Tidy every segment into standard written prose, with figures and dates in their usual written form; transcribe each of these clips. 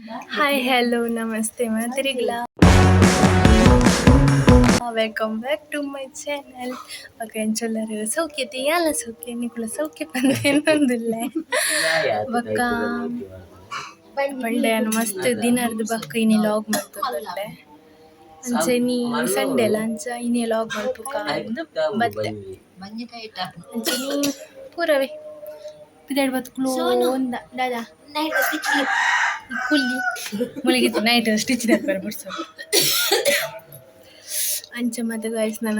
Hi, hello, ನಮಸ್ತೆ ಮಾತೆರೆಗ್ಲ. Welcome back to my channel. ಎಂಚ ಉಲ್ಲರ್? ಸೌಖ್ಯತೆ? ಯಾಲ ಸೌಖ್ಯ, ನಿಕುಲ ಸೌಖ್ಯ ಪಂದ್ ಎನ್ನೊಂದುಲ್ಲೆ. ಬೊಕ್ಕ ಪಂಡೆ ಮಸ್ತ್ ದಿನರ್ದ್ ಬೊಕ್ಕ ಇನಿ ಲಾಗ್ ಮಲ್ತೊಂದುಲ್ಲೆ. ಅಂಚ ಇನಿ ಸಂಡೆ ಅಲ, ಅಂಚ ಇನಿ ಲಾಗ್ ಮಲ್ಪುಕ ಪಂದ್ ಬತ್ತೆ. ಅಂಚ ಇನಿ ಪೂರವೇ ಪಿದಯ್ಡ್ ಬತ್ತ್ ಕುಲೋಂದ ದಾದಾ ಕುಲ್ಲಿ ಮುಲಿಗಿತ್ತು ನೈಟ್ ಸ್ಟಿಚ್ ದೆಪ್ಪರೆ ಬುಡ್ಸು. ಅಂಚ ಮಾತ ಗೈಸ್, ನನ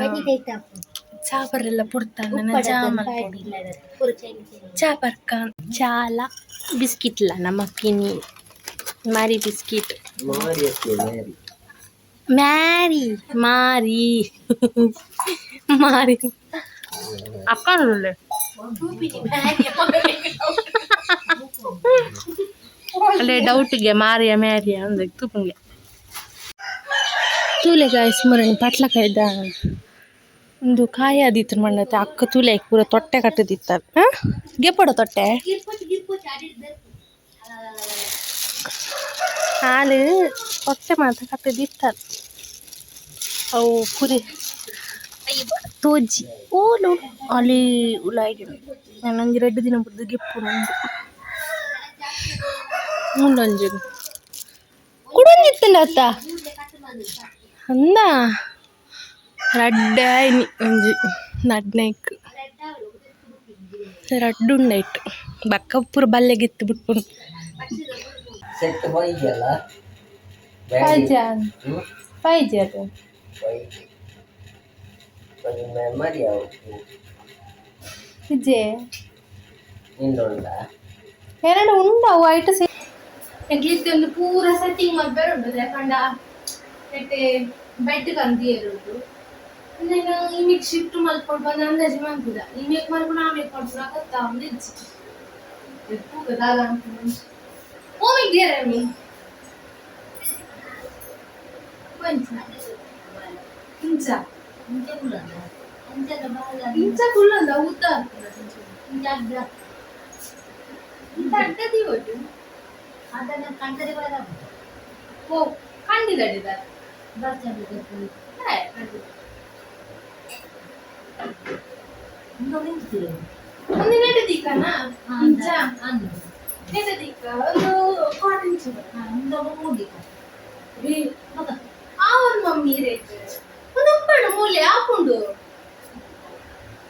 ಚಾ ಪರೆಲ್ಲ ಪುಡ್ತಾನ, ನನ ಚಾ ಮಲ್ಪೊಡು, ಚಾ ಪರ್ಕ. ಚಾಲ ಬಿಸ್ಕಿಟ್ಲ ನಮಕ್ಕಿನಿ ಮಾರಿ ಬಿಸ್ಕಿಟ್. ಮ್ಯಾರಿ ಮಾರಿ ಮಾರಿ ಅಕ್ಕನುಲ್ಲೆ. ಅಲ್ಲೇ ಡೌಟ್ಗೆ ಮಾರಿಯ ಮ್ಯಾರಿಯ ಅಂದ್ ತೂಪುಂಗೆ. ತೂಲೆ ಗಾಯ್ಸ್, ಮುರಣಿ ಪಟ್ಲಕಾಯ್ದ ಉಂದು ಕಾಯಿ ಆದಿತ್ತ್ ಮಣ್ಣತೆ. ಅಕ್ಕ ತೂಲೆ, ಪೂರ ತೊಟ್ಟೆ ಕಟ್ಟುದಿತ್ತಲ್ ಗೆಪ್ಪಡ ತೊಟ್ಟೆ. ಹಾಲು ತೊಟ್ಟೆ ಮಾತ ಕಟ್ಟುದಿತ್ತಲ್. ಅವು ಪುರಿ ತೋಜಿ ಓಲು ಅಲ್ಲಿ ಉಲಾಯಿಡ್. ಒಂಜಿ ರಡ್ಡ್ ದಿನ ಬುಡ್ದು ಗೆಪ್ಪುನು. ಉಂದು ಉಂದೊಂಜಿ ಕುಡೊಂಜಿ ಇತ್ತುಂಡ ಅತ್ತ ಅಂದ ರಡ್ಡೆ ಆಯ್ನಿ. ಒಂಜಿ ನಡ್ನೈಕ್ ರಡ್ಡ್ ಉಂಡೈಟ್ ಬೊಕ್ಕ ಪೂರ ಬಲ್ಲೆಗಿತ್ತು ಬುಡ್ಪುನು. ಸೆಟ್ ಹೋಯ್ಯಲ್ಲ. ಫೈಜಿ ಫೈಜಿ ಅದು. ಒಂಜಿ ಮೆಮೊರಿ ಅವು. ಇಜ್ಜೆ. ನಿಂದುಂಡ? ಎರಡು ಉಂಡವು ಐಟ್ ಎಂಕ್ಲಿತ್ತೆ ಒಂದು ಪೂರ ಸೆಟ್ಟಿಂಗ್ ಮಲ್ಪೆರೆ ಉಂಡು. ಪಂಡ ನೆಟ್ಟೆ ಬೆಡ್ ಕಂದಿಯೆರುಂಡು. ಉಂದೆನ್ ಇನಿಕ್ ಶಿಫ್ಟ್ ಮಲ್ಪೊಡು ಪಂದ್ ಅಂದಾಜಿ ಮಲ್ಪುದ. ಇನಿಕ್ ಮಲ್ಪುನ, ಆಮೇಕ್ ಮಲ್ಪುನ ಗೊತ್ತಾವೊಂದು ಇಜ್ಜಿ. ತೂಕ ದಾದ ಅನ್ಪುನ. ಓಮಿಗ್ ದಿಯರೆ ಮಿ ಕೊಂಚ ಇಂಚ ಇಂಚ ಕುಲ್ಲಂದ ಉದ್ದ ಆಗ್ತದೆ. ಇಂಚ ಅಡ್ಡ ದೀವೊಡು. ಓ ಕಂಡಿದಡಿದ. ಒಂದು ನೆಟ ದಿಕ್ಕನಾ ಇಂಚ ನೆಟ ದಿಕ್ಕ ಒಂದು ಕ್ವಾರ್ಟರ್ ಇಂಚ್. ಆವನ್ ಮಮ್ಮಿ ರೇಟ್ ಒಂದು ಉಪ್ಪಡು ಮೂಲೆ ಆಪುಂಡು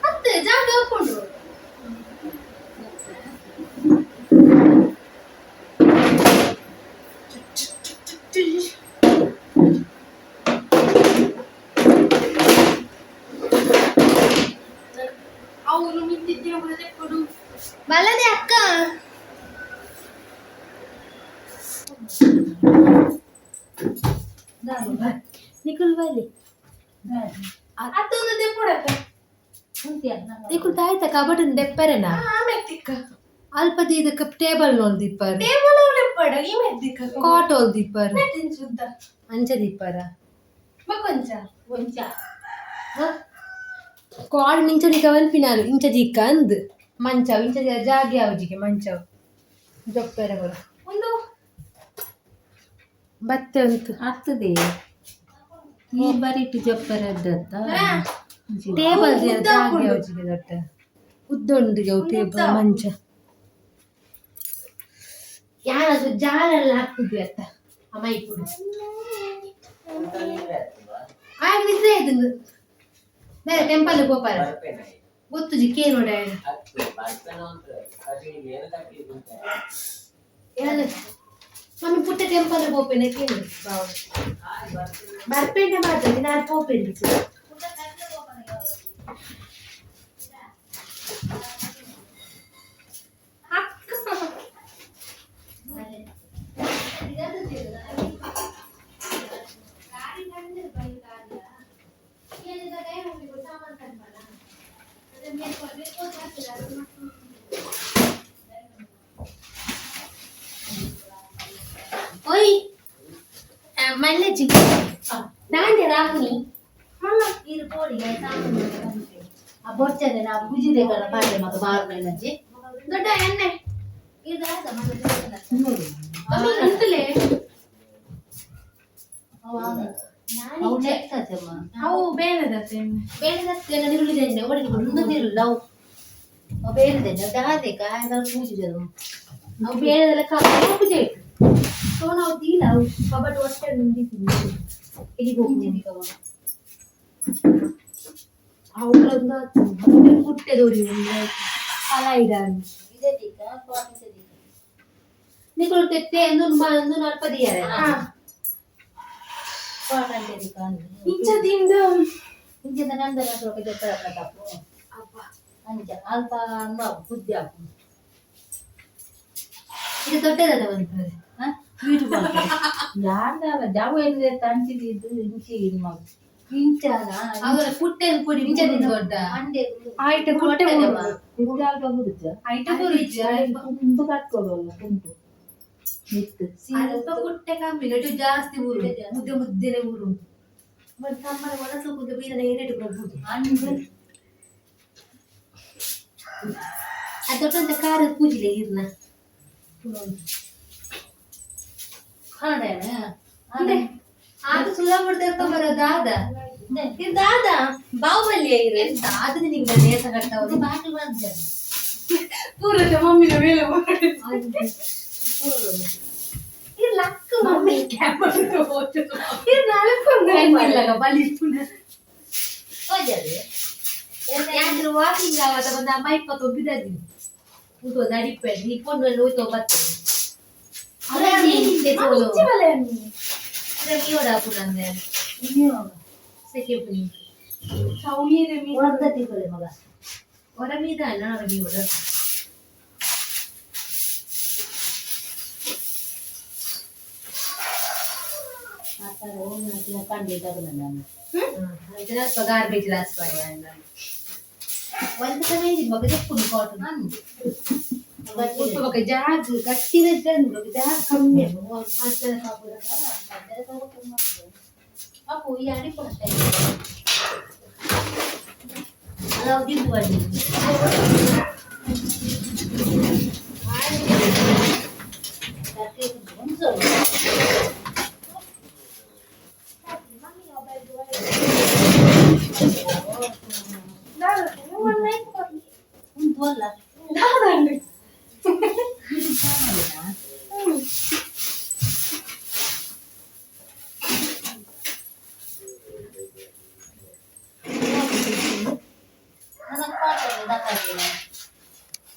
ಅತ್ತೆ, ಜಾಗ ಆಪುಂಡು. ಅವನು ಮಿಂತಿದ್ದಿನ ಕೊಡು ಬಲದೆ ಅಕ್ಕ. ನಿಕುಲ್ ಬಲಿ. ಅತ್ತೊಂದು ದೆಪ್ಪುಡತ್ತ. ನಿಕುಲ್ ತಾಯ್ತ ಕಬಟನ್ ದೆಪ್ಪರೆನಾ? ಆಮೇಲೆ ತಿಕ್ಕ. ಅಲ್ಪ ದೀದಕ ಟೇಬಲ್ ನೋಲ್ ದಿಪ್ಪರ್. ಟೇಬಲ್ ಅವ್ಲೆಪ್ಪಡ ಈ ಮೆದ್ದಿಕ್ಕ. ಕಾಟ್ ಓಲ್ ದಿಪ್ಪರ್. ಶುದ್ಧ. ಅಂಚ ದಿಪ್ಪರ. ಬಕೊಂಚ. ಕಾಡ್ ಮಿಂಚ ದಿಕ್ಕ ಪನ್ಪಿನಾರು ಇಂಚ ದಿಕ್ಕ ಅಂದ್ ಮಂಚವ್ ಇಂಚ ಜಾಗೆ ಆವುಜಿಗೆ ಮಂಚವ್ ಜೊಪ್ಪೆರೆ ಬರ. ಒಂದು ಬತ್ತೆ ಉಂತು. ಆಗ್ತದೆ, ಈ ಬರಿಟ್ ಜಪ್ಪರದ್ದತ್ತ. ಟೇಬಲ್ ಉದ್ದ ಜಾಗೆ ಉಂಟು. ಆವುಜಿಗೆ ದೊಟ್ಟ ಉದ್ದ ಉಂಡು ಟೇಬಲ್ ಮಂಚ. ಯಾರ ಜಾರೆಲ್ಲ ಹಾಕ್ತಿದ್ವಿ ಅತ್ತ ಅಮ್ಮ ಇಪ್ಪುಡು. ಆಗ ನಿದ್ರೆ ಆಯ್ತು. ಬೇರೆ ಟೆಂಪಲ್ ಗೋಪಾಲ ಗೊತ್ತುಜಿ ಕೇ ನೋಡ. ಮಮ್ಮಿ ಪುಟ್ಟ ಟೆಂಪಲ್ ಪೋಪೆನೆ ಕೇನು ಬರ್ಪೆಂಡೆ ಮಾತ್ರ ನಾನು ಪೋಪೆಂಡು. ಓಯ್ ಮಲ್ಲೆಜ್ಜಿ ದಾಂಡೆ ರಾಪುನಿ ಇರು ಪೋಡಿ. ಆ ಬೊಚ್ಚನೆ ನಾ ಪೂಜಿದೆ ಕಣ ಪಾಡ್ಡೆ ಮಗ ಬಾರ್ಮೆನಜ್ಜಿ. ದೊಡ್ಡ ಎಣ್ಣೆ ಮಮ್ಮಿ ಅಂತಲೇ. ಅವು ಬೇರೆದತ್ತೆ. ಬೇರೆ ನೀರುಳ್ಳಿ ಒಡೆ ನೀರುಳ್ಳಿ ಅವು ಬೇರೆ ದಾದೆ ಕಾಯದ ಪೂಜೆ. ಅವು ಬೇರೆದೆಲ್ಲ ಕಾಲು ಪೂಜೆ ಸೊ ನಾವು ದೀಲ ಅವು ಕಬಡ್ಡಿ ಒಟ್ಟೆ ನಿಂದಿದ್ದೀನಿ ಎಲ್ಲಿಗೆ ಹೋಗ್ತೀನಿ. ಅವುಗಳೊಂದು ಕುಟ್ಟೆ ದೋರಿ ಫಲ ಇಡ ನಿಕುಲು ತೆತ್ತೆ ಅಂದು ನಲ್ಪ ದಿಯಾರೆ. ಇಂಚದಿಂದ. ಇಂಚಿನ ನಂದನ ತಪ್ಪು ಅಂಚ ಅಲ್ಪ ಬುದ್ಧಿ ಆಪು. ಇದು ದೊಡ್ಡದಾದ ಒಂದು. ಯಾರ್ದಾಲ ಜಾವ ಎಲ್ಲಿದೆ ತಂಚಿದ್ದು ಇಂಚಿ ಇಂಚಾನ ಅವರ ಪುಟ್ಟೆ ಪುಡಿ ಇಂಚದಿಂದ ದೊಡ್ಡ. ಅಂಡೆ. ಆಯ್ತು, ಕುಟ್ಟೆ. ಅಲ್ಪ ಬುರುಜ. ಐಟ ಬರುಜ್ಜಿ. ಕುಂಟು ಕಟ್ಕೊಳಲ್ಲ, ಕುಂಟು ಮಿತ್ತು. ಅಲ್ಪ ಪುಟ್ಟೆ ಕಮ್ಮಿ, ಗಟ್ಟು ಜಾಸ್ತಿ ಊರು ಮುದ್ದೆ ಮುದ್ದೆನೆ ಊರು ಮತ್ತೆ ತಮ್ಮನ ಒಣಸು ಕುದ್ದೆ ಬೀರನ ಏನೇಟು ಬರ್ಬೋದು. ಅಂಡು. ಅದು ದೊಡ್ಡಂತ ಖಾರ ಪೂಜಿಲೆ ಇರ್ನ. ಕನ್ನಡ. ಅದು ಸುಲಭ ಬರೋ ದಾದ ಇದು ದಾದ ಬಾಹುಬಲಿ ಇರು ದಾದ ನಿಂಗೆ ನೇಸ ಕಟ್ಟವರು. ಬಾಕಿ ಬಂದ. ಪೂರದ ಮಮ್ಮಿನ ಮೇಲೆ. ಇದು ಲಕ್ಕ ಮಮ್ಮಿ. ಇದು ನಾಲ್ಕು. ಬಲಿಪುನ ಯಾಕಂದ್ರೆ ವಾಕಿಂಗ್ ಆವಾಗ ಬಂದ ಮೈಪ ತೊಬ್ಬಿದಲ್ಲಿ ಊಟ ನಡಿಪೆ ಈ ಪೊಣ್ಣು ಹೋಯ್ತು ಬರ್ತದೆ. ಮಗ. ಹೊರ ಮೀದ ಅಲ್ಲ ಮೀ. ಸ್ವಲ್ಪ ಗಾರ್ಬೇಜ್ ಲಾಸ್ ಮಾಡಿ. ಒಂದು ಸಮಯ ಮಗ ಚೆಪ್ಪುಂಡು ಕಾಟನ್ ಬೊಕ ಜಾಗ ಗಟ್ಟಿದ ಬೊಕ ಜಾಗ ಕಮ್ಮಿ. ಅಪ್ಪು ಈ ಅಡಿ ಕೊಡ್ತಾ ಅದಾವ ದಿಂಡು ಬನ್ನಿ. ಉಂಟು ಅಲ್ಲ?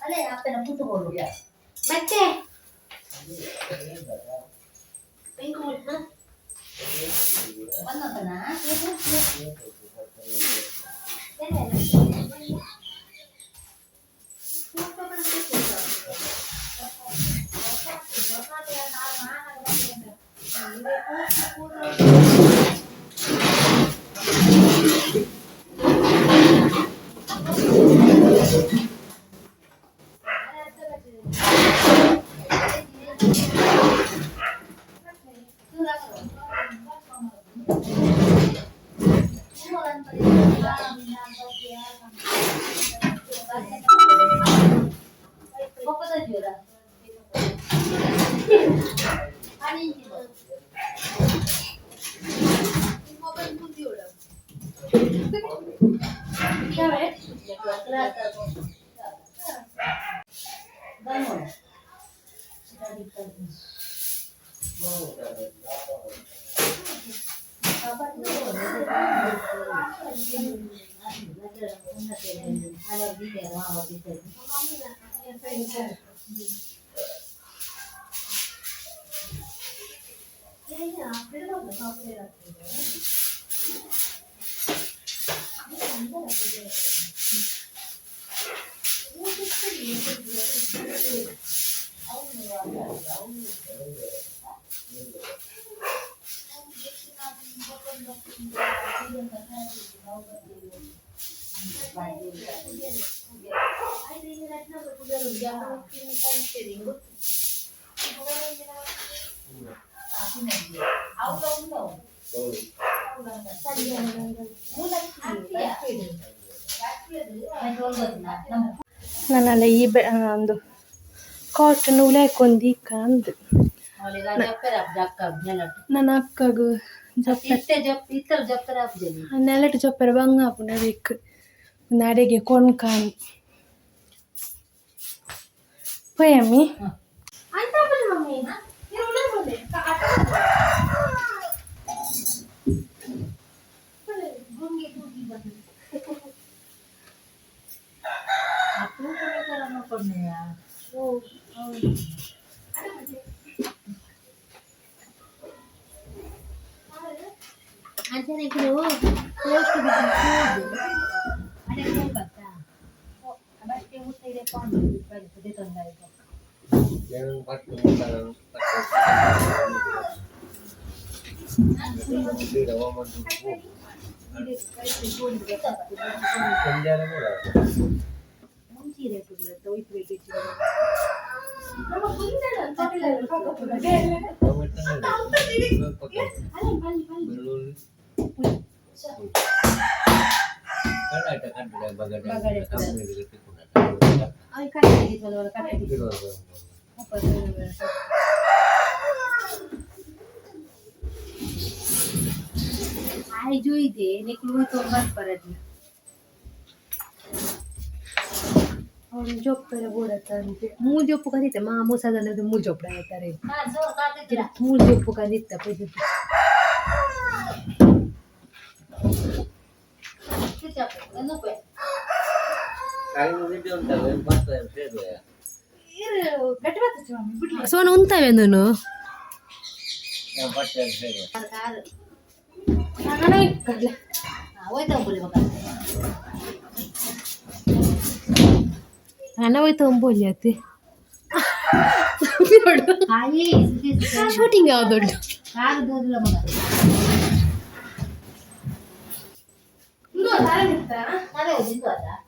ಅಲ್ಲೇ ಅಪ್ಪನ ಕೂತ್ಕೊಳ್ಳು. ಮತ್ತೆ ಬಂದತನ. ನನ್ನಲ್ಲ ಈ ಬೆ ಒಂದು ಕಾಟನ್ ಉಲೆ ಹಾಕೊಂದು ಅಂದು ನನ್ನ ಅಕ್ಕಗೂ. ಜೊಪ್ಪೆ. ಇತ್ತೆ ಜಪ್ ಇತ್ತಲ ಜಪ್ಪರ ಆಪುಜನಿ. ನೆಲಟ್ ಜೊಪ್ಪೆರೆ ಬಂಗ ಆಪುಂಡು ಅವೇಕ್ ಅಡೆಗೆ ಕೊನ್ಕಾನ್ ಪೋಯಮ್ಮಿ ಅಂತ ಮಮ್ಮಿ. ಕೊಡ್ನೆಯ. ಅಂಚನೆ ಕೆಲವು ಪೋಸ್ಟ್ ಬಿದ್ದು ಅಡೆ ಹೋಗ್ಬತ್ತಾ ಬಟ್ಟೆ ಊಟ ಇದೆ ಕೊಂಡು ಬರ್ತದೆ ತೊಂದರೆ. నేను పట్టు ఉంటాను, పట్టు. కొంజాలు కూడా. ಮುಂಚೆ ರೇಟ್ ಉಂಟು ಒಯ್ತು ರೇಟ್. ಬೆಳ್ಳುಳ್ಳಿ ಕರ್ನಾಟಕ ಬಗಡೆ. ಕಡ್ಡೆ ಅవి ಕಟ್ಟೆ ಕಟ್ಟೆ. ಆಯ್ ಜೋಯ್ದೆ ನಿಕ್ಲು ತೊಂಬತ್ತು ಬರದಿ. ಅವ್ನು ಜೊಪ್ಪೆರೆ ಬೋಡತ್ತಂತೆ ಮೂಜೊಪ್ಪು ಕಂದಿತ್ತೆ ಮಾ ಮೂಸದಲ್ಲದು ಮೂಜೊಪ್ಪು ಆಯ್ತಾರೆ. ಮೂಜೊಪ್ಪು ಕಂದಿತ್ತ ಪೊಜು. ಸೋನ ಉಂತಾವೆ ನಾನು. ಹಣ ಹೋಯ್ತು ಒಂಬೋಲಿ ಅತ್ತೆ. ಶೂಟಿಂಗ್ ಯಾವ್ದು?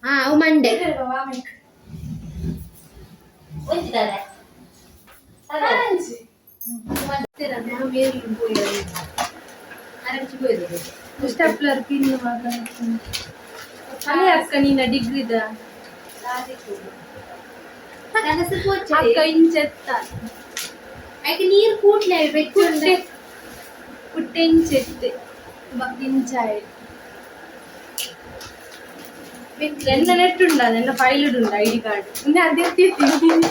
ಹಾ, ಅವು ಮಂಡೆ. Stapler pin. ಅಲ್ಲೇ ಅಕ್ಕ, ನಿನ್ನ ಡಿಗ್ರಿದ ಅಕ್ಕ ಇಂಚೆತ್ತ. ಐಕೆ ನೀರು ಕೂಟ್ಲೆ ಬೆಚ್ಚ. ಕುಟ್ಟೆ ಕುಟ್ಟೆ ಇಂಚೆತ್ತೆ ಇಂಚಾಯ್ ಎನ್ನ ನೆಟ್ ಉಂಡ, ನನ್ನ ಫೈಲ್ ಉಂಡ, ಐಡಿ ಕಾರ್ಡ್ ಇನ್ನು ಅದೇ ಎತ್ತಿತ್ತೀನಿ.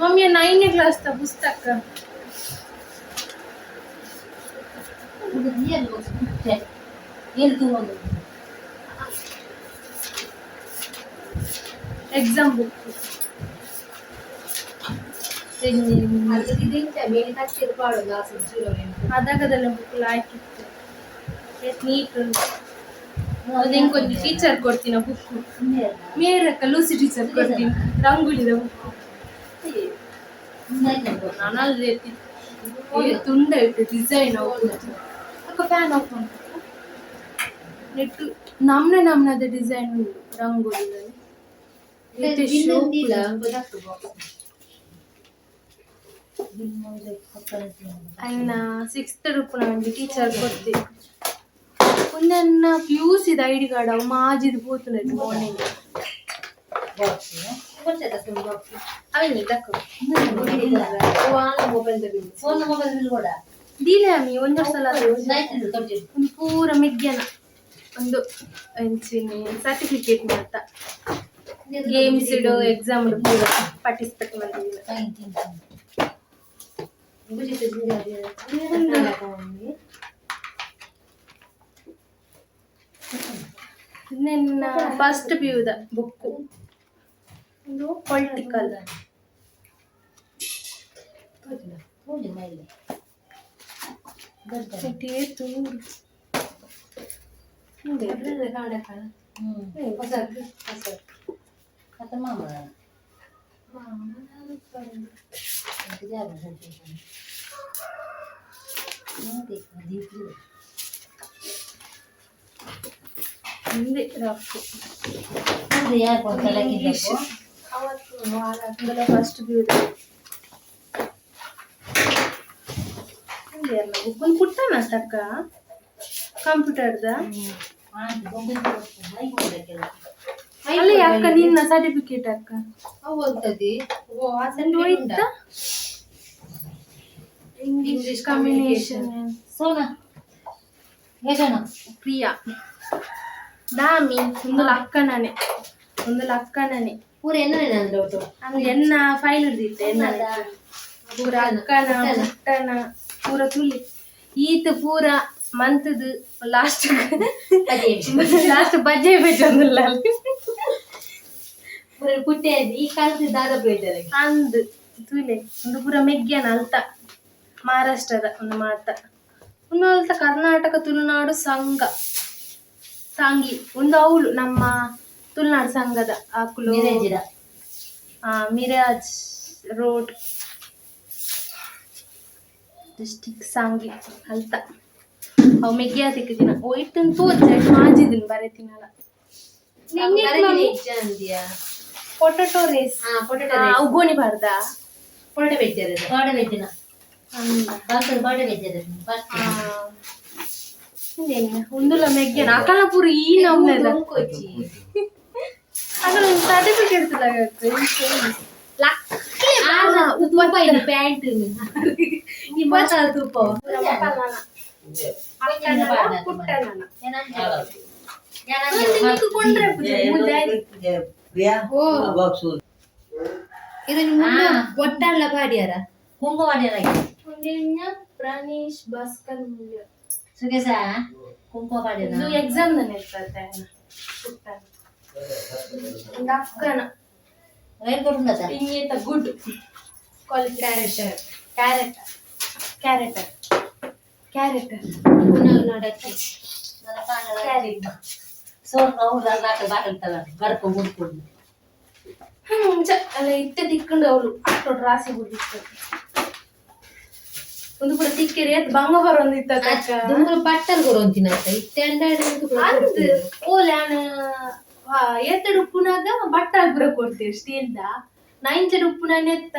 ಮಮ್ಮಿಯ ನೈನ್ನೇ ಕ್ಲಾಸ್ ತ ಪುಸ್ತಕ. Exam book. ಅದಾಗದೆಲ್ಲ ಬುಕ್ ಹಾಕಿತ್ತು, ನೀಟ್ ಉಂಟು. ಅದೇ ಇಂಕೊಂಜಿ ಟೀಚರ್ ಕೊಡ್ತೀನ ಬುಕ್ ಮೇರಕ್ಕ, ಲೂಸಿ ಟೀಚರ್ ಕೊಡ್ತೀನಿ ರಂಗುಲಿದ ಬುಕ್. ನಾನು ಅಲ್ಲಿ ತುಂಡ ಇಟ್ಟು ಡಿಸೈನ್ ಅಕ್ಕ, ಫ್ಯಾನ್ ಆಫ್ ಉಂಟು. ನೆಟ್ಟು ನಮ್ನ ನಮ್ನದ ಡಿಸೈನ್ ಉಂಟು ರಂಗೋಲಿದಲ್ಲಿ. ಬಿನ್ನಂದಿಲ್ಲ. ಅಯ್ನ ಸಿಕ್ಸ್ತ್ ರುಪ್ಪುನ ಒಂಜಿ ಟೀಚರ್ ಕೊಡ್ತಿ. ಒಂದನ್ನ ಪಿ ಯು ಸಿದ I D card ಅವು ಮಾಜಿದ್ ಪೋತುಂಡು ಮಾರ್ನಿಂಗ್. ಅವೆನ್ ದಕ್ಕು. ಮೊಬೈಲ್. ಫೋನ್ ಮೊಬೈಲ್ ಬಿಲ್ ಕೂಡ. ದೀಲೆ ಅಮ್ಮಿ ಒಂಜೊಂದು ಸಲ ಒಂದು ಪೂರ ಮೆಗ್ಯನ ಒಂದು ಎಂಚಿನಿ ಸರ್ಟಿಫಿಕೇಟ್ ಮಾತ, ಗೇಮ್ಸ್ ಇಡು, ಎಕ್ಸಾಮ್ ಇಡು, ಪೂರ ಪಾರ್ಟಿಸಿಪೇಟ್ ಮಾಡಿದ್ದೀನಿ. ನಿನ್ನ ಫಸ್ಟ್ ಪಿ ಯುದ ಬುಕ್ಕು ಒಂದು, ಪೊಲಿಟಿಕಲ್. ತುಂಡು. ಹಿಂದೆ ರಫ್. ಇಂಗ್ಲಿಷ್ ಅವತ್ತು ಫಸ್ಟ್ ಪಿ ಯುದ. ಒಂದು ಪುಟ್ಟನ ತಕ್ಕ ಕಂಪ್ಯೂಟರ್ದ. ಅಲ್ಲಿ ಅಕ್ಕ, ನಿನ್ನ ಸರ್ಟಿಫಿಕೇಟ್ ಅಕ್ಕ. ಅವು ಅಂತದಿ ಓ ಆ ಒಂದು ಹೋಯ್ತಾ? English communication. ಸೋನಾ ಹೇಗಣ? ಪ್ರಿಯಾ ದಾಮಿ ಒಂದು ಲಕ್ಕನನೆ, ಒಂದು ಲಕ್ಕನನೆ. ಪೂರ ಎನ್ನ ಅಂದ್ರೆ ಒಟ್ಟು. ಅಂದ್ರೆ ಎನ್ನ ಫೈಲ್ ಹಿಡ್ದಿತ್ತೆ ಎನ್ನ ಪೂರ ಅಕ್ಕನ ಪುಟ್ಟನ ಪೂರ ತುಲಿ ಈತ ಪೂರ ಮಂತದು ಲಾಸ್ಟ್. ಅದೇ. ಲಾಸ್ಟ್ ಬಜ್ಜೆ ಬೇಜೊಂದಿಲ್ಲ ಅಲ್ಲಿ. ಪೂರ ಪುಟ್ಟೆ ಈ ಕಾಲದ ದಾದ ಪ್ರಯೋಜನ. ಅಂದ್ ತುಲೆ ಒಂದು ಪೂರ ಮೆಗ್ಗ್ಯನ ಅಲ್ತ ಮಹಾರಾಷ್ಟ್ರದ ಒಂದು ಮಾತ ಒಂದು ಅಲ್ತ ಕರ್ನಾಟಕ ತುಳುನಾಡು ಸಂಘ ಸಾಂಗ್ಲಿ ಒಂದು ಅವಳು ನಮ್ಮ ತುಳುನಾಡು ಸಂಘದ ಆಕುಲು. ಮಿರೇಜಿದ. ಆ, ಮಿರಾಜ್ ರೋಡ್, ಡಿಸ್ಟಿಕ್ ಸಾಂಗ್ಲಿ ಅಲ್ತ ಅವು ಮೆಗ್ಗ್ಯಾ ತಿಕ್ಕಿದಿನ ಒಯ್ಟನ್ ತೋಚ ಮಾಜಿದಿನ ಬರೆತಿನಲ್ಲ. Potato race. ಹಾ, ಪೊಟೊಟೊ. ಅವು ಗೋಣಿ ಬಾರ್ದ. ಪೊಟೊಟೊ ಬೇಜಾರ. ಬಾಡೆ ವೆಜ್ಜಿನ. ಅಂದ. ಬಾಕಲ್ ಬಾಡೆ ವೆಜ್ಜದ ಫಸ್ಟ್. ಉಂದುಲ ಮೆಗ್ಗೆನ ಅಕಲ ಪೂರ ಈ ನಮ್ನೆದ. ಅಕಲ ಒಂದು ಸರ್ಟಿಫಿಕೇಟ್. ತುಪ್ಪ ಇದು ಪ್ಯಾಂಟ್ ಈ ಮಸಾಲ ತುಪ್ಪ. ಪ್ರಿಯಾ. ಓ. ಬಾಕ್ಸ್. ಇದನ್ನು ಮುನ್ನ ಒಟ್ಟಾಡ್ಲ ಪಾಡ್ಯಾರ. ಕುಂಕುಮ ಮಾಡ್ಯಾರ. ಪ್ರಾಣೇಶ್ ಭಾಸ್ಕರ್ ಮುಲ್ಯ. ಸುಗೇಶ ಕುಂಕುಮ ಮಾಡ್ಯಾರ. ಇದು ಎಕ್ಸಾಮ್ ನಾನು ಇರ್ತದೆ ಪುಟ್ಟನ ಒಂದು ಅಕ್ಕನ. ಏನ್ ಕೊಡುಂಡದ? ಇಂಗೇತ good quality character. Character, character, character. Character. ಸೋರ್ ನಾವು ಬಾಕಲ್ ತಗ ಬರ್ಕೊ ಮುಡ್ಕೊಂಡು. ಅಲ್ಲ, ಇತ್ತೆ ತಿಕ್ಕೊಂಡು ಅವಳು ಆಟೋಡ್ ರಾಸಿ ಬಿಡಿತ್ತು ಒಂದು ಪೂರ ತಿಕ್ಕೆರೆ ಎತ್ ಬಂಗ ಬರೋಂದಿತ್ತ ಅಕ್ಕ. ದುಂಗುಲ ಪಟ್ಟಲ್ ಕೊರೊಂತಿನ ಇತ್ತೆ ಅಂಡಾಡ. ಅಂದ್ ಓಲೆ ಆನ ಏತಡು ಉಪ್ಪುನಾಗ ಬಟ್ಟಾಲ್ ಪೂರ ಕೊಡ್ತೀವಿ ಸ್ಟೀಲ್ದ. ನೈಂಚಡು ಉಪ್ಪುನ ನೆತ್ತ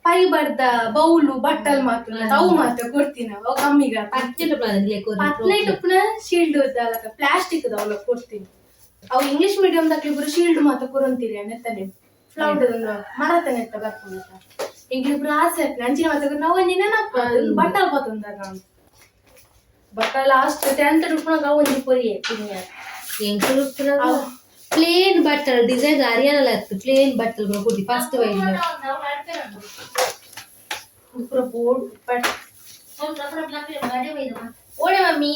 ಫೈಬರ್ದ ಬೌಲು ಬಟ್ಟಲ್ ಮಾತ್ರ ಅವು ಮಾತ್ರ ಕೊಡ್ತೀನಿ ಅವು ಕಮ್ಮಿಗ. ಪಚ್ಚೆ ಪತ್ಲೈಟ್ ಉಪ್ಪುನ ಶೀಲ್ಡ್ ಪ್ಲಾಸ್ಟಿಕ್ ಅವಳ ಕೊಡ್ತೀನಿ. ಅವು ಇಂಗ್ಲಿಷ್ ಮೀಡಿಯಂ ದಕ್ಲಿ ಪೂರ ಶೀಲ್ಡ್ ಮಾತ್ರ ಕೊರೊಂತೀರಿ ನೆತ್ತನೆ ಫ್ಲೌಟ್ ಮರತ ನೆತ್ತ ಬರ್ಪುಂಡ. ಇಂಗ್ಲಿಷ್ ಪೂರ ಆಸೆ ಆಯ್ತು ಅಂಚಿನ ಮಾತ್ರ ನಾವು ಒಂಜಿ ನೆನಪು ಬಟ್ಟಲ್ ಪತ್ತೊಂದ ನಾವು ಬಟ್ ಲಾಸ್ಟ್ 10th ಉಪ್ಪುನಾಗ ಅವು ಒಂಜಿ ಪೊರಿಯೆ ಪುಣ್ಯ. ಪ್ಲೇನ್ ಬಟ್ಟಲ್ ಡಿಸೈನ್ ಹರಿಯಾಣ ಅತ್ತು ಪ್ಲೇನ್ ಬಟ್ಟಲ್ ಕೊಡ್ತಿ ಫಸ್ಟ್ ವೈಲ್. ಪೂರ ಬೋರ್ಡ್ ಬಟ್ ಓಡೆ ಮಮ್ಮಿ.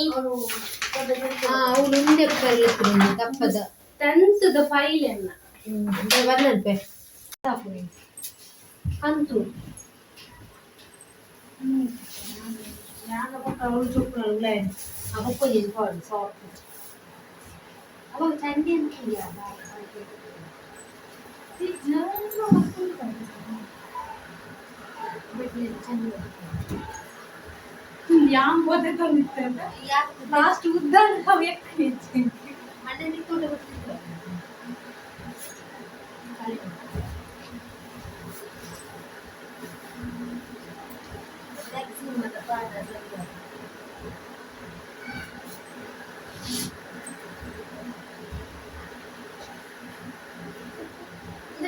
ಹಾ, ಅವಳು ಮುಂದೆ ಬರ್ಲಿಕ್ಕೆ ತಪ್ಪದ. 10th the file ಎನ್ನ. ಬರ್ನಲ್ಪೆ ಅಂತು. ಅವಾಗ ಚಂಡಿ ಅಂತ. ಯಾಮ್ ಬೋದೆ ತಂದಿತ್ತೆ ಲಾಸ್ಟ್ ಉದ್ದ ನಾವು ಎಕ್ಕಿ.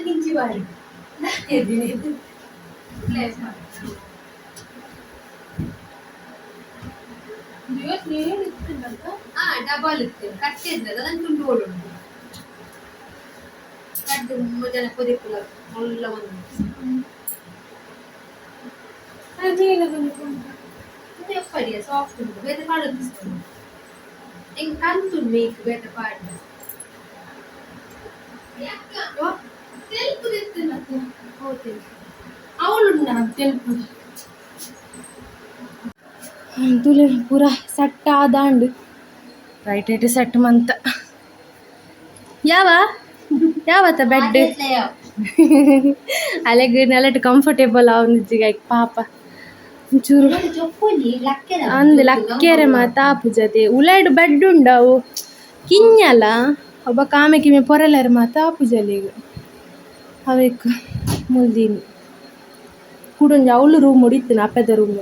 ನಿಂಚಿ ಬಾರಿ. ಹಾ, ಡಬಲ್ ಇತ್ತು ಕಟ್ಟಿದ್ರೆ ಅದನ್ನು ತುಂಡು ಓಡುಂಟು ಕಡ್ದು ಜನ ಕೊದಿಪ್ಪುಲ ಒಳ್ಳೆ ಒಂದು. ಇದು ಎಪ್ಪಡಿಯ ಸಾಫ್ಟ್ ಉಂಟು ಬೇತೆ ಪಾಡೋದು ಹಿಂಗೆ ಕಂತುಂಡು ಮೇಕ್ ಬೇತೆ ಪಾಡ. ತೆಲ್ಪುದಿತ್ತು ಅವಳು ತೆಲ್ಪು ತುಲೆ ಪೂರ ಸೆಟ್ ಆದಾಂಡ್ right right set ಮಂತ ಯಾವ ಯಾವತ್ತ ಬೆಡ್ ಅಲೆಗ್ ನೆಲಟ್ ಕಂಫರ್ಟೇಬಲ್ ಆವೊಂದಿಜ್ಜಿಗೆ ಪಾಪ ಒಂಚೂರು. ಅಂದ್ ಲಕ್ಕೆರೆ ಮಾತ ಆಪುಜತೆ ಉಲೈಡ್ ಬೆಡ್ ಉಂಡವು ಕಿഞ്ഞಲ ಒಬ್ಬ ಕಾಮೆ ಕಿಮೆ ಪೊರಲೆರ್ ಮಾತ ಆಪುಜಲಿಗ್ ಅವೇಕ್ ಮುಲ್ದೀನಿ ಕುಡೊಂಜಿ ಅವ್ಲು ರೂಮ್ ಇತ್ತಿನ ಅಪ್ಪೆದ ರೂಮ್.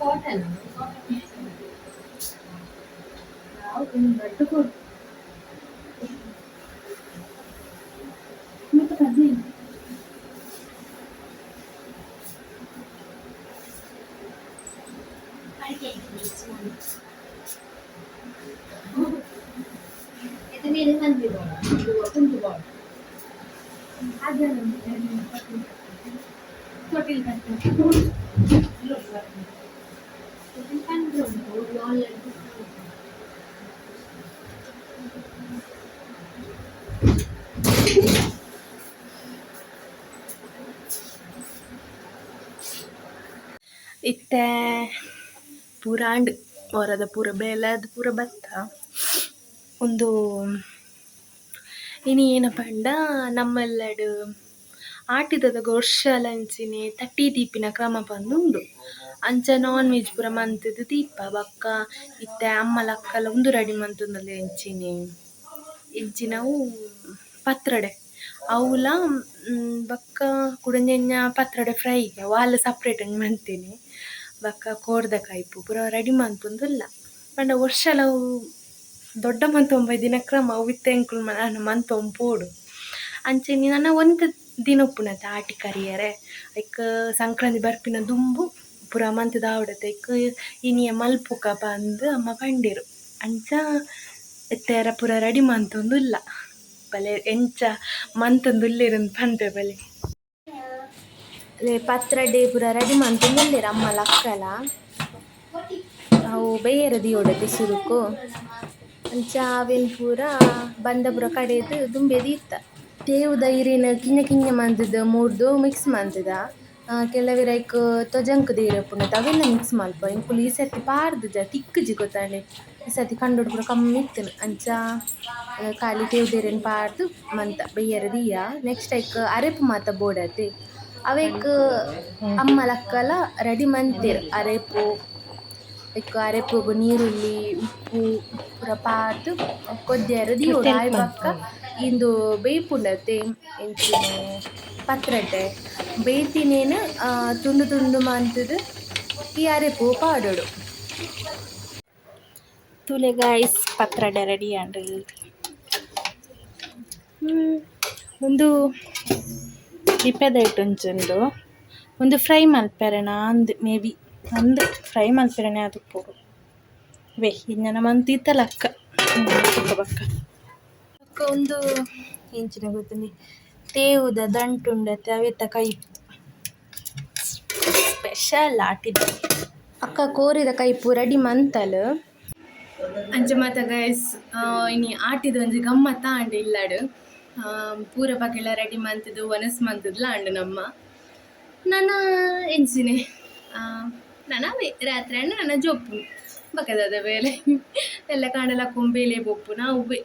ಕಾಟನ್. ಇದು ಮೇಲೆ ಮಂದಿ ಕುಂತು ಬಾಳು. ತೊಟ್ಟಿಲ್ ಕಟ್ಟು. ಆನ್ಲೈನ್. ಇತ್ತೆ ಪೂರ ಆಂಡ್, ಹೊರದ ಪೂರ ಬೇಲೆ ಅದು ಪೂರ ಬತ್ತ. ಒಂದು ಇನಿ ಏನಪ್ಪ ಪಂಡ, ನಮ್ಮೆಲ್ಲಡು ಆಟಿದ ವರ್ಷಲ ಅಂಚಿನೆ ತಟ್ಟಿ ದೀಪಿನ ಕ್ರಮ ಪಂದ್ ಉಂಡು. ಅಂಚ ನಾನ್ ವೆಜ್ ಪೂರ ಮಂತುದು ದೀಪ. ಬೊಕ್ಕ ಇತ್ತೆ ಅಮ್ಮಲ ಅಕ್ಕಲ ಉಂದು ರೆಡಿ ಮಂತೊಂದುಲ್ಲೆರ್. ಎಂಚಿನೆ ಎಂಚಿನವು ಪತ್ರೊಡೆ ಅವುಲ. ಬೊಕ್ಕ ಕುಡೊಂಜಿ ಪತ್ರೊಡೆ ಫ್ರೈ ವಾಲ ಸಪ್ರೇಟ್ ಒಂಜಿ ಮಂತಿನಿ. ಬೊಕ್ಕ ಕೋರ್ದ ಕೈಪು ಪೂರ ರೆಡಿ ಮಂತೊಂದುಲ್ಲ. ಪಂಡ ವರ್ಷಲ ಅವು ದೊಡ್ಡ ಮಂತೊಂದು ಕ್ರಮ ಅವು ಇತ್ತೆ ಎಂಕುಲು ಮಂತೊಂದು ಪೋಡು. ಅಂಚೆನೆ ನನ ಒಂತೆ ದಿನ ಉಪ್ಪುನತೆ ಆಟಿ ಕರಿಯರೆ. ಐಕ್ ಸಂಕ್ರಾಂತಿ ಬರ್ಪಿನ ದುಂಬು ಪೂರ ಮಂತ್‌ದ್ ಆವೊಡತೆ. ಐಕ್ ಇನಿಯೆ ಮಲ್ಪುಕ ಪಂದ್ ಅಮ್ಮ ಪಂಡೆರ್. ಅಂಚ ಇತ್ತೆ ಪೂರ ರೆಡಿ ಮಂತೊಂದುಲ್ಲ. ಬಲೆ ಎಂಚ ಮಂತೊಂದುಲ್ಲೆರ್ ಅಂದ್ ಪನ್ಪೆ ಬಲೆ. ಪತ್ರೊಡೆ ಪೂರ ರೆಡಿ ಮಂತೊಂದುಲ್ಲೆರ್ ಅಮ್ಮಲ ಅಕ್ಕಲ. ಅವು ಬೇಯರೆ ದೀವೊಡತೆ ಸುರುಕು. ಅಂಚ ಅವೆನ್ ಪೂರ ಬಂದ ಪೂರ ಕಡೆದ್ ದುಂಬೆ ದೀತ. ತೇವುದ ಇರೆನ್ ಕಿನ್ನ ಕಿನ್ನ ಮಂತುದು ಮೂರ್ದು ಮಿಕ್ಸ್ ಮಂತುದ. ಕೆಲವೆರ್ ಐಕ್ ತೊಜಂಕ್ ದೀರೆ ಉಪ್ಪುಂಡತೆ, ಅವೆಲ್ಲ ಮಿಕ್ಸ್ ಮನ್ಪುವ. ಎಂಕುಲು ಈ ಸರ್ತಿ ಪಾಡ್ದುಜ, ತಿಕ್ಕುಜಿ ಗೊತ್ತಾಂಡೆ. ಈ ಸರ್ತಿ ಕಂಡೊಡು ಪೂರ ಕಮ್ಮಿ ಇತ್ತುಂಡು. ಅಂಚ ಖಾಲಿ ತೇವುದ ಇರೆನ್ ಪಾಡ್ದ್ ಮಂತ ಬೇಯರೆ ದೀಯ. ನೆಕ್ಸ್ಟ್ ಐಕ್ ಅರೆಪು ಮಾತ ಬೋಡತೆ. ಅವೆಕ್ ಅಮ್ಮಲ ಅಕ್ಕಲ ರೆಡಿ ಮಂತೆರ್ ಅರೆಪು. ಐಕ್ ಅರೆಪುಗು ನೀರುಳ್ಳಿ, ಉಪ್ಪು ಪೂರ ಪಾಡ್ದ್ ಕೊದ್ಯರೆ ದೀವೊಡು. ಆಯಿ ಬೊಕ್ಕ ಇಂದು ಬೇಯ್ಪುಂಡತೆ ಎಂಚಿನ ಪತ್ರೊಡೆ ಬೇಯ್ತಿನೇನ್ ತುಂಡು ತುಂಡು ಮಂತುದು ಈ ಅರೆಪು ಪಾಡೊಡು. ತೂಲೆ ಗಾಯ್ಸ್, ಪತ್ರೊಡೆ ರೆಡಿ ಆಂಡ್. ಉಂದು ಇಪ್ಪೆದ ಒಂಜಿ ಉಂಡು. ಉಂದು ಫ್ರೈ ಮಲ್ಪೆರೆನಾ ಅಂದ್ ಮೇ ಬಿ ಅಂದ್ ಫ್ರೈ ಮಲ್ಪೆರೆನೆ ಆದಿಪ್ಪೊಡು. ವೇ ಇಂಜನ ಮಂತಿತ್ತಲ ಅಕ್ಕ ಬೊಕ್ಕ ಬೊಕ್ಕ ಬೊಕ್ಕ ಉಂದು ಎಂಚಿನ ಗೊತ್ತುಂಜಿ, ತೇವುದ ದಂಟು ಉಂಡತೆ, ಅವೆತ ಕೈಪು ಸ್ಪೆಷಲ್ ಆಟಿದ. ಅಕ್ಕ ಕೋರಿದ ಕೈಪು ರೆಡಿ ಮಂತಲ್. ಅಂಚ ಮಾತ ಗೈಸ್, ಇನಿ ಆಟಿದ ಒಂಜಿ ಗಮ್ಮತ್ತ ಆಂಡ್ ಇಲ್ಲಡ್. ಪೂರ ಬಗೆಲ ರೆಡಿ ಮಂತುದು ವನಸ್ ಮಂತುದ್ಲ ಆಂಡ್ ನಮ್ಮ. ನನ ಎಂಚಿನೆ, ನನ ಅವೇ ರಾತ್ರೆ ಆಂಡ ನನ ಜೋಪುನು. ಬೊಕ ದಾದ ಬೇಲೆ? ಎಲ್ಲೆ ಕಾಂಡೆ ಲಕ್ಕೊಂದು ಬೇಲೆ ಪೋಪುನ ಅವ್ವೆ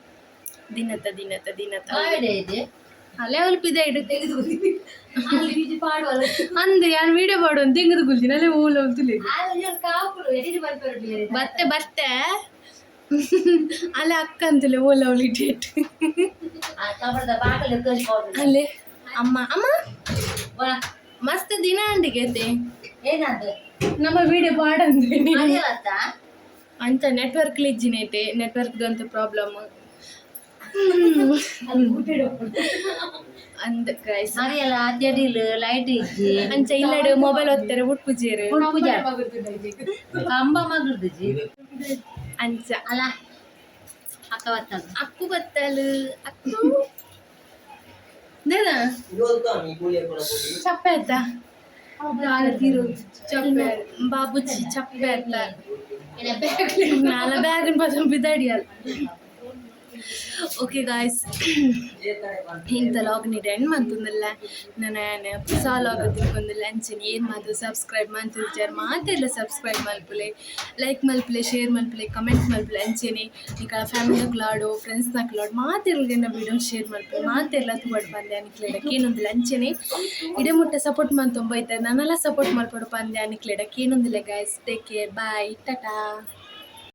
ದಿನತ ದಿನತ ದಿನತ. ಅಲೆ ಅಲ್ಪ ಪಿದಾಯ್ಡ್ ಅಂದ್ ಯಾನ್ ವೀಡಿಯೋ ಪಾಡೊಂದು ದೆಂಗುದು ಕುಲ್ದಿನ. ಅಲೆ ಓಲು ತುಲೆ. ಬತ್ತೆ ಬತ್ತೆ. ಅಲೆ ಅಕ್ಕ ಅಂತಲೆ ಓಲ ಅವಳಿ ಡೇಟ್. ಅಲ್ಲೇ ಅಮ್ಮ ಅಮ್ಮ ಮಸ್ತ್ ದಿನ ಅಂಡಿಗೆತೆ ನಮ್ಮ ವಿಡಿಯೋ ಪಾಡಂದೆ. ಅಂಚ ನೆಟ್ವರ್ಕ್ ಇಜ್ಜಿನೇಟೆ, ನೆಟ್ವರ್ಕ್ ಅಂತ ಪ್ರಾಬ್ಲಮ್ ಅಂದ್ ಗೈಸ್. ಲೈಟ್ ಇಜ್ಜಿ. ಅಂಚ ಇಲ್ಲಡ್ ಮೊಬೈಲ್ ಒತ್ತಾರೆ ಉಟ್ಪುಜೇರು. ಕಂಬ ಮಗುರ್ದುಜಿ. ಅಂಚ. ಅಲ್ಲ, ಅಕ್ಕ ಬತ್ತಲ್ಲ. ಅಕ್ಕು ಬತ್ತಲು. ಅಕ್ಕು ದಾದ ಚಪ್ಪೆ ಆಯ್ತಾ? ಚಪ್ಪೆ ಬಾಬುಜಿ ಚಪ್ಪೆ ಆಯ್ತಾ? ನಾಲ ಬ್ಯಾಗ್ ಪಸಂದ್ ಬಿದ್ದಾಡಿಯಲ್ಲ. ಓಕೆ ಗಾಯ್ಸ್, ಇಂತ ಲಾಗ್ ನೀಡ್ ಎಂಡ್ ಮಂತೊಂದುಲ್ಲೆ. ನನ ಹೊಸ ಲಾಗ್ ತಿಕ್ಕೊಂದುಲ್ಲೆ. ಅಂಚನೆ ಏನ್ ಮಾತ ಸಬ್ಸ್ಕ್ರೈಬ್ ಮಂತಿಜ್ಜಾರ್ ಮಾತೆರ್ಲ ಸಬ್ಸ್ಕ್ರೈಬ್ ಮಲ್ಪುಲೆ, ಲೈಕ್ ಮಲ್ಪುಲೆ, ಶೇರ್ ಮಲ್ಪುಲೆ, ಕಮೆಂಟ್ ಮಲ್ಪುಲೆ. ಅಂಚನೆ ನಿಕಲ ಫ್ಯಾಮಿಲಿ ನಕ್ಲಾಡು, ಫ್ರೆಂಡ್ಸ್ ನಕ್ಲಾಡು ಮಾತೆರ್ಲೆನ ವಿಡಿಯೋ ಶೇರ್ ಮಲ್ಪುಲೆ. ಮಾತೆರ್ಲ ತೂವಡ್ ಪಂದೆ ನಿಕ್ಲೆಡ ಕೇನೊಂದುಲ್ಲೆ. ಅಂಚನೆ ಇಡೆ ಮುಟ್ಟ ಸಪೋರ್ಟ್ ಮಂತೊಂಬೈತೆ, ನನಲ ಸಪೋರ್ಟ್ ಮಲ್ಪೊಡು ಪಂದೆ ನಿಕ್ಲೆಡ ಕೇನೊಂದುಲ್ಲೆ. Guys, take care, bye, tata.